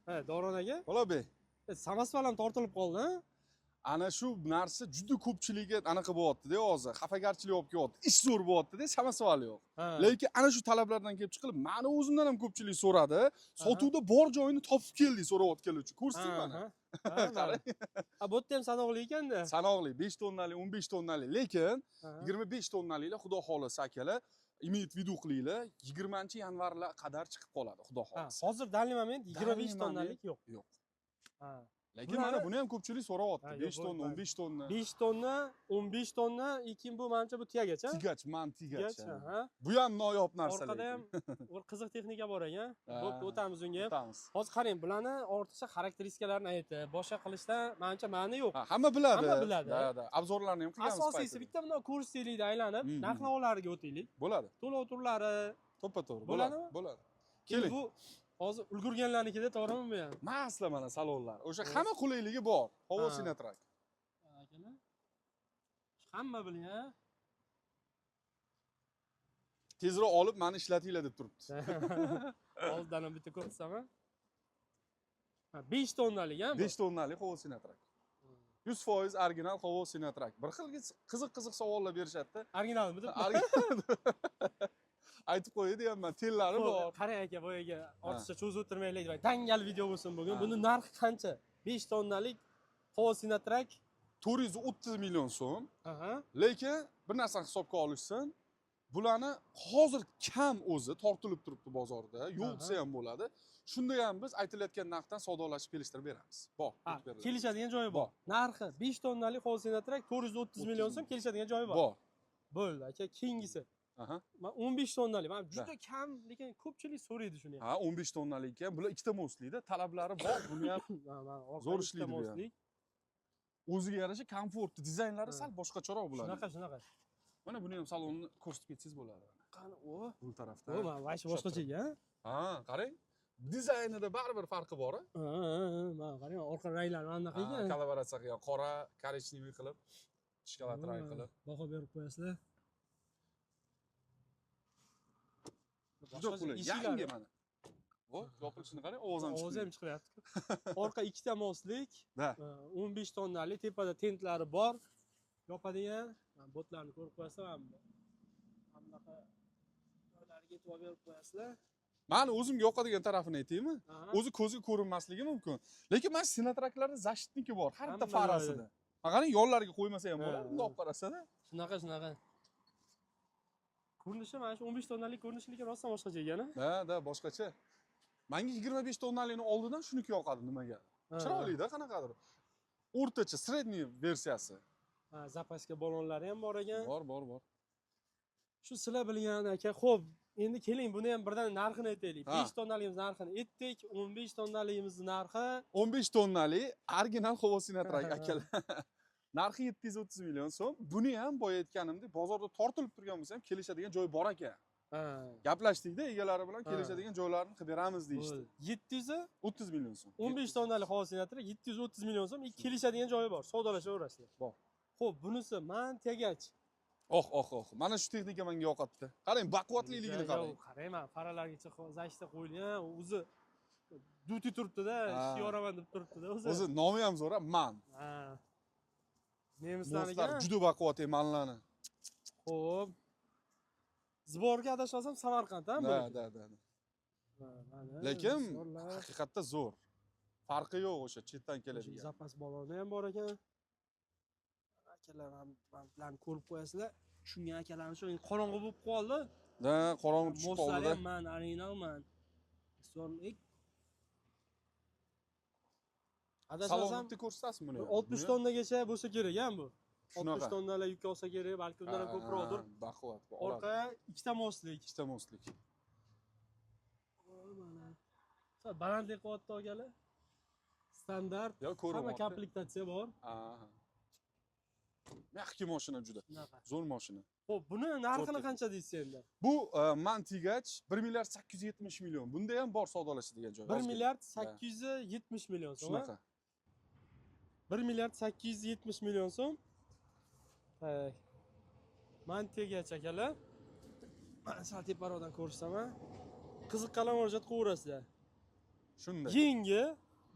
Ha, Davron aka, Bolabek, samosval ham tortilib qoldi, ha? Ana shu narsa juda ko'pchilikka anaqa bo'lyapti-da hozir. Xafagarchilik olib kelyapti. Ish zo'r bo'lyapti-da, samosval yo'q. Lekin ana shu talablardan kelib chiqilib, mani o'zimdan ham ko'pchilik so'radi. Sotuvda bor joyini topib keldik so'rayotganlar uchun. Ko'rsating mana. Qarang. Ha, bu yerda ham sanoqli ekanda. Sanoqli 5 tonnalik, 15 tonnalik, lekin 25 tonnaliklar xudo xohlasa akalar, имеет в виду qilinglar, 20-yanvarga qadar chiqib qoladi, xudo xohlasa. Hozir данный момент 25 tonnalik yo'q. Yo'q. Lekin mana buni ham ko'pchilik so'rayapti. 5 tonna, 15 tonna. 5 tonna, 15 tonna, keyin bu menimcha bu tiyagach, ha? Tigach, man tigach. Bu ham noyob narsa. Orqada ham bir qiziq texnika bor ekan. Bo'pti, o'tamiz unga ham. O'tamiz. Hozir qarang, bularni ortiqcha xarakteristikalarini aytib, boshqa qilishdan menimcha ma'ni yo'q. Hamma biladi. Hamma biladi. Da, da. Obzorlarni ham qilganmiz. Asosiysi bitta bundoq ko'rsataylik aylanib, narx-navolarga o'taylik. Bo'ladi. To'lov turlari to'ppa-to'g'ri. Bo'ladi. Bo'ladi. Keling. Bu hozir ulgurganlarnikida, to'g'rimi bu ham? Masla mana salonlar. O'sha hamma qulayligi bor. Howo Sinatrak. Akalar. Hamma bilgan. Tezroq olib meni ishlatinglar deb turibdi. Oldidan ham bitta ko'rsaman. Ha, 5 tonnalik ham bu. 5 tonnalik Howo Sinatrak. 100% original Howo Sinatrak. Bir xil qiziq-qiziq savollar berishadi-da. Originalmi deb? Original. Aytib qo'yay deyapman, tellari bor. Qarang aka, boyaga ortiqcha cho'zib o'tirmaylik, dangal video bo'lsin bugun. Buni narxi qancha? 5 tonnalik Howo Sinatrak 430 million so'm. Lekin bir narsani hisobga olishsin, bularni hozir kam o'zi tortilib turibdi bozorda, yo'q desa ham bo'ladi. Shunda ham biz aytilayotgan narxdan savdolashib kelishtirib beramiz. Bor, kelishadigan joyi bor. Narxi 5 tonnalik Howo Sinatrak 430 million so'm, kelishadigan joyi bor. Bor. Bo'ldi aka, keyingisi. Men 15 tonnalik, men juda kam, lekin ko'pchilik so'raydi shuni ham. Ha, 15 tonnalik ekan. Bular ikkita mostlikda, talablari bor. Buni ham zo'r ishlaydi bu ham. O'ziga yarasha komfortli, dizaynlari sal boshqacharoq bularning. Shunaqa, shunaqa. Mana buni ham salonni ko'rsatib ketsangiz bo'ladi. Qani, o. Bu tarafda. O, mana vayshi boshqacha ekan. Ha, qarang. Dizaynida baribir farqi bor-a? Ha, mana qarang, orqa ranglari mana bunaqa ekan. Kollaboratsiya qilgan, qora, korичневый qilib, shokolad rang qilib. Baho berib qo'yasizlar. Juda qulay. Yangi mana. O, yopilishini qarang, ovoz ham chiqdi. Ovoz ham chiqyapti. Orqa ikkita moslik, 15 tonnalik, tepada tentlari bor. Yopadigan, mana botlarni ko'rib qo'yasizlar, mana bunaqa joylarga e'tibor berib qo'yasizlar. Mani o'zimga yoqadigan tarafini aytaymi? O'zi ko'zga ko'rinmasligi mumkin. Lekin mana Sinatraklarda защитники bor, har bitta farasida. Qarang, yo'llarga qo'ymasa ham bo'ladi, bundoq olib qarasa-da. Shunaqa, shunaqa. Ko'rinishi mana shu 15 tonnalik ko'rinishi lekin rostdan boshqacha ekan-a? Da, da, boshqacha. Menga 25 tonnalikni oldidan shuniki yoqadi nimaga? Chiroyli-da, qanaqadir. O'rtacha, sredniy versiyasi. Ha, zapaska ballonlari ham bor ekan. Bor, bor, bor. Shu sizlar bilgan aka, xo'p, endi keling buni ham birdan narxini aytaylik. 5 tonnaligimiz narxini aytdik, 15 tonnaligimiz narxi 15 tonnalik original Howo Sinatrak akalar. Narxi 730 million so'm. Buni ham boya aytganimdek, bozorda tortilib turgan bo'lsa ham kelishadigan joyi bor ekan. Gaplashdikda egalari bilan kelishadigan joylarini qilib beramiz deyishdi. 730 million so'm. 15 tonnalik Howo Sinatrak 730 million so'm, kelishadigan joyi bor. Savdolashaverasizlar. Bor. Xo'p, bunisi man tegach. Oh, oh, oh. Mana shu texnika menga yoqatdi. Qarang, baquvvatliligini qarang. Qarang, mana faralargacha zashta qo'yilgan, o'zi duti turibdi-da, ish yoraman deb turibdi-da o'zi. O'zi nomi ham zo'r, man. Ha. Nemislarniki. Nemislar juda baquvvat manlarni. Xo'p. Zborga adashmasam Samarqand, ha, bu? Da, da, da. Ha, mana Lekin zo'rlar. haqiqatda zo'r. Farqi yo'q o'sha chetdan keladigan. Zapas baloni ham bor ekan. Akalar, mana ko'rib qo'yasizlar. Tushungan akalarimiz shu endi qorong'i bo'lib qoldi. Da, qorong'i tushib Moslar qoldi-da. ham man originalman. Adashmasam Salonni bitta ko'rsatasizmi buni? 60 tonnagacha bo'lsa kerak, ha, bu. Shunaqa. 60 tonnalar yuk olsa kerak, balki undan ham ko'proqdir. Baquvvat, bu Orqa oladi. ikkita mostlik. Ikkita mostlik. Mana. Sal balandlik qilyapti akalar. Standart. Yo, ko'ryapti. Hamma komplektatsiya bor. Aha. Mexki mashina juda. Shunaqa. Zo'r mashina. Xo'p, buni narxini Zo'r qancha deysiz endi? Bu man Tigach 1 milliard 870 million. Bunda ham bor savdolashadigan joy. 1 Ozgina. milliard 870 million so'm. Shunaqa. 1 milliard 870 million so'm. Tak. Man Tigach akalar. Mana sal teparoqdan ko'rsataman. Qiziqqanlar murojaat qilaverasizlar. Shunday. Yangi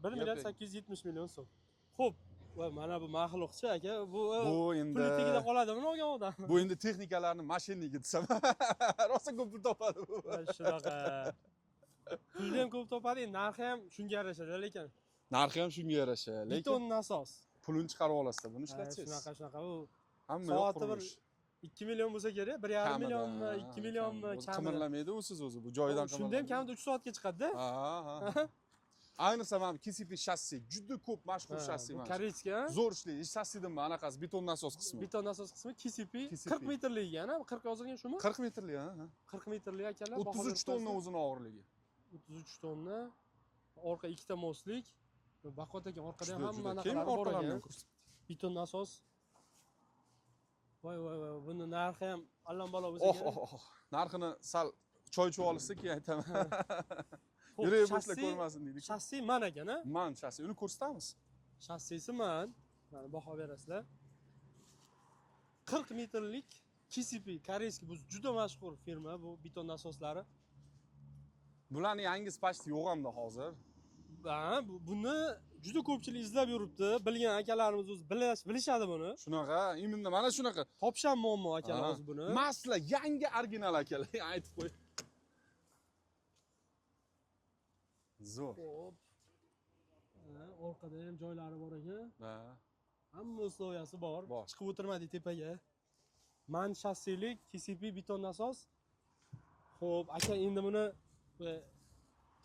1 milliard Gap yo'q. 870 million so'm. Xo'p, va mana bu maxluqchi aka, bu Bu endi puli tagida qoladimi olgan odam? Bu endi texnikalarni мошенник i desam, rosa ko'p pul topadi bu. Va shunaqa. Pulni ham ko'p topadi, endi narxi ham shunga yarashadi, lekin Narxi ham shunga yarasha, lekin beton nasos. Pulini chiqarib olasizda buni Ha, ishlatsangiz. Shunaqa, shunaqa. U Hamma yoq soati bir qurilish. 2 million bo'lsa kerak, 1,5 Kamida, millionmi, ha, 2 millionmi, kamida. O'zi kamida. qimirlamaydi u siz o'zi bu joyidan. Shunda ham kamida 3 soatga chiqadi-da. Ha. Ayniqsa mana bu KCP shassi juda ko'p mashhur shassi Bu mana shu. Корейский, ha? Zo'r ishlaydi. Shassidan anaqasi, beton nasos qismi. Beton nasos qismi KCP KCP. 40 metrli ekan, ha? 40 yozilgan shumi? 40 metrli, ha. 40 metrli akalar. Baho 33 berib tonna qo'yasizlar. o'zini og'irligi. 33 tonna. Orqa ikkita mostlik. Baquvvat ekan, orqada ham Juda hamma juda keng anaqalari bor orqalarini ekan. ham ko'rsat. Beton nasos. Voy voy voy, buni narxi ham allambalo bo'lsa Oh kerak. oh oh. Narxini sal choy ichib olishsa, keyin aytaman. Xo'p, Yurak bo'shlar shassi- ko'rmasin deydi. Shassi man ekan, ha? Man shassi, uni ko'rsatamiz. Shassisi man. Mana, baho berasizlar. 40 metrlik KCP корейский, bu juda mashhur firma bu beton nasoslari. Bularni yangisi почти yo'q hamda hozir. Ha, buni juda ko'pchilik izlab yuribdi. Bilgan akalarimiz o'zi bilishadi buni. Shunaqa, именно mana shunaqa. Topish ham muammo akalar Ha. o'zi buni. Masla yangi original akalar, aytib qo'y. Zo'r. Xo'p. Ha, orqada ham joylari bor ekan. Ha. Hamma условия si bor. Bor. Chiqib o'tirmadik tepaga. Man shassilik KCP beton nasos. Xo'p, aka, endi buni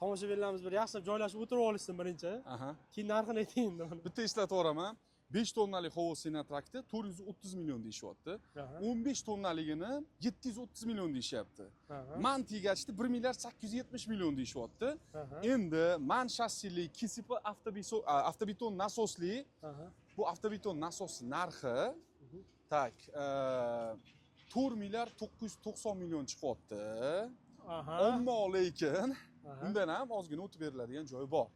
tomoshabinlarimiz bir yaxshilab joylashib o'tirib olishsin birinchi. Aha. Keyin narxini ayting endi buni. Bitta eslatib yuboraman. 5 tonnalik Howo Trakni 430 million deyishyapti. 15 tonnaligini 730 million deyishyapti. Man tegachni 1 milliard 870 million deyishyapti. Endi man shassili KCP avtobeton nasosli bu avtobeton nasos narxi так 4 milliard 990 million chiqyapti. Ammo lekin undan ham ozgina o'tib beriladigan joyi bor.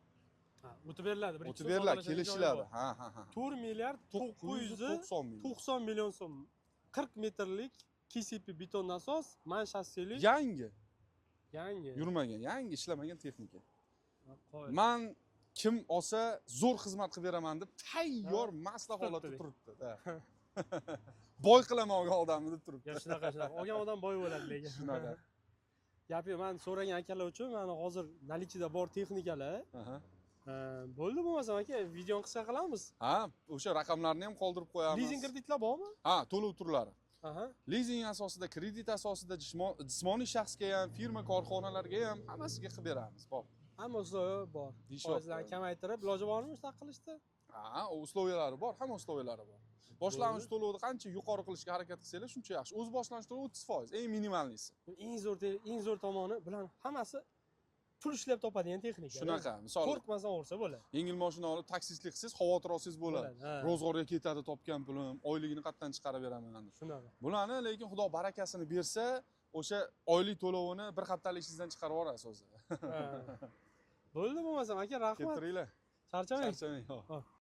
Ha, o'tib beriladi. Bir ikki O'tib so'm beriladi, sodalashadigan joyi kelishiladi. bor. Ha. 4 milliard 990 990 million. million so'm. 40 metrlik KCP beton nasos, man shassili Yangi, yangi. yurmagan, yangi ishlamagan texnika. Qoyil. Man kim olsa zo'r xizmat qilib beraman deb tayyor masla holatda Turibdi. turibdi. Da. Boy qilaman olgan odamni deb turibdi. Ya shunaqa, shunaqa. Olgan odam boy bo'ladi lekin. Shunaqa. Gap yo'q, man so'ragan akalar uchun mana hozir наличие da bor texnikalar. Bo'ldi bo'lmasam aka, videoni qisqa qilamiz. Ha, o'sha raqamlarni ham qoldirib qo'yamiz. Lizing kreditlar bormi? Ha, to'lov turlari. Lizing asosida, kredit asosida jismoniy shaxsga ham, firma korxonalarga ham, hammasiga qilib beramiz. Bor. Hamma условия bor. Deyishyapti. Foizlarni kamaytirib, iloji bormi shunaqa qilishda? Ha, u условия lari bor, hamma условия lari bor. Boshlang'ich to'lovni qancha yuqori qilishga harakat qilsanglar, shuncha yaxshi. O'zi boshlang'ich to'lov 30%, eng минимальный si. Eng zo'r tomoni bularni hammasi pul ishlab topadigan texnika. Shunaqa, misol Qo'rqmasdan olsa bo'ladi. Yengil mashina olib taksistlik qilsangiz, xavotir olsangiz bo'ladi. Ha. Ro'zg'orga ketadi topgan pulim, oyligini qayerdan chiqarib beraman deb. Shunaqa. Bularni lekin Xudo barakasini bersa, o'sha oylik to'lovini bir haftalik ishingizdan chiqarib yuborasiz o'zi. Ha. Bo'ldi bo'lmasam aka, rahmat. Keltiringlar. Charchamang. Charchamang. Ha.